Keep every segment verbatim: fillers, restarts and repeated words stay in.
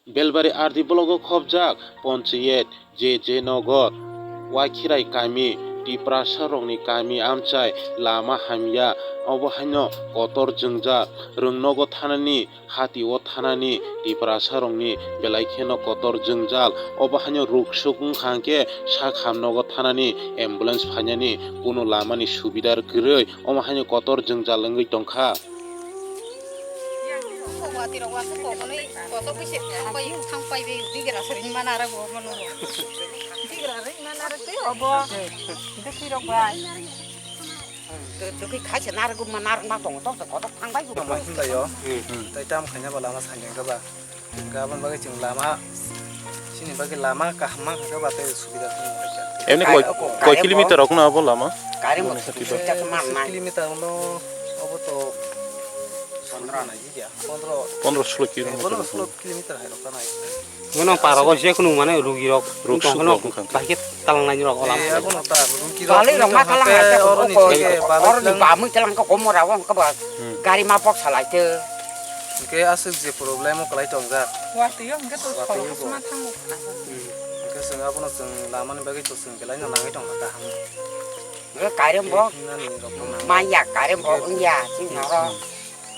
Belbari R D block o khobjak Ponchayet J J Nagar, Wakhirai kami, Tiprasa rokni kami amchai lama hamya, obo haino kotor jwngjal, rwngnogo thanani, hatio thanani, Tiprasa rokni belai kheno kotor jwngjal, obo haino ruksuk wngkha hwnkhe sak hamnogo thanani, ambulance phainani kunu lamani subida kwrwi, omo haino kotor jwngjal wngwi tongkha. Watwi rok wasuk kok hwnwi kotor bwswk thang pai, thang pai bai digra swrwng mana aro bo mano. Digra rwng mana aro tei obo. Dukhi rok bai. Dukhi khaisa narwk ma narwk ma tongo, tok tok kotor thang bai bo. Tamo hinbai yo. Tei tamo khaina ba lama sanjang khe ba. Gabon bagwi chwng lama, chini bagwi lama kaham mang khe ba tei subida. Emni koi, koi kilometer rok no abo lama? Kari mo. Kilometer no obo to pondro na. Pondro solo kilometer. Pondro solo kilometer hai rok kanai. Ngono para go je kunu mane rugi rok. Ruk suk rok wngkha. Bahai khe talang nai rok olam. Eh, abono ta rugi rok. Bali rok ma talang hai ta oro ni ko. Oro ni bamwi talang ko komo ra wng ka ba. Gari ma bok salai te. Hwnkhe aswk je problem o kwlai tongjak. Watwi o hwnkhe to watwi o solo bo. Sma thango. Hwnkhe chwng abono chwng lama ni bagwi to chwng belai no nangwi tongkha kaham. Hwnkhe kairem bo. Hinani rok no nangwi. Manya kairem bo wngya chini oro.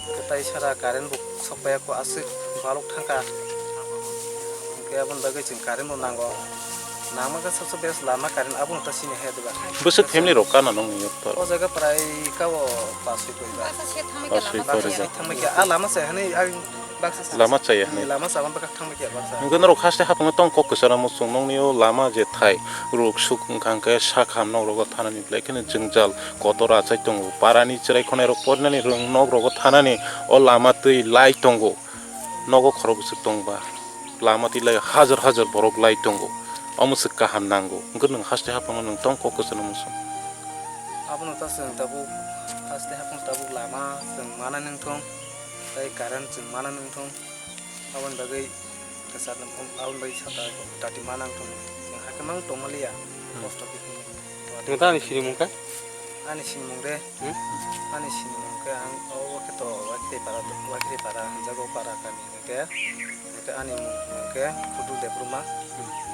Kwtai sara current bo sok paiya kho, aswk balok thangkha. Hwnkhe aboni bagwi chwng current bo nango. Nangma khe sasa bes lama current abono ta sini he diba. Bwswk family rok kana nongni yoktor? O jaga prai ka o paswi koi ba. Paswi koi ba. Thangma khe a lama se hani ang baksa sa. Lama chaya hani. Lama sa ban baksa thangma khe baksa. Hwnkhe norok haste hapang tong kok kwcharo muchung nongni o lama je thai ruk suk wngkha hwnkhe sak ham nok rogo thanani belai kheno jwngjal. Kotor achai tongo. Parani chwrai khonai rok porinani rwng nok rogo thanani o lama twi lai tongo. Nogo khorok bwswk tongba. Lama twi lai hajar hajar borok lai tongo. Omo swk kaham nango. Hwnkhe nwng haste hapangno nwng tong kok kwchano muchung. Abono ta chwng tabuk haste hapang tabuk lama chwng mana nangthung. Tei current chwng mana nangthung. Aboni bagwi kwchar aboni bagwi sata dati ma nang tong. Chwng hakhe mang tongmaliya. Kosto khe hwnwi. Nwng ta ani sinimung kha? Ani sinimung de. Hmm? Ani sinimung khe ang obo khe to Wakhiri para, Wakhiri para hwnjago para kami hwnkhe. Hwnkhe ani mung hwnkhe Pudul Debbarma. Hmm.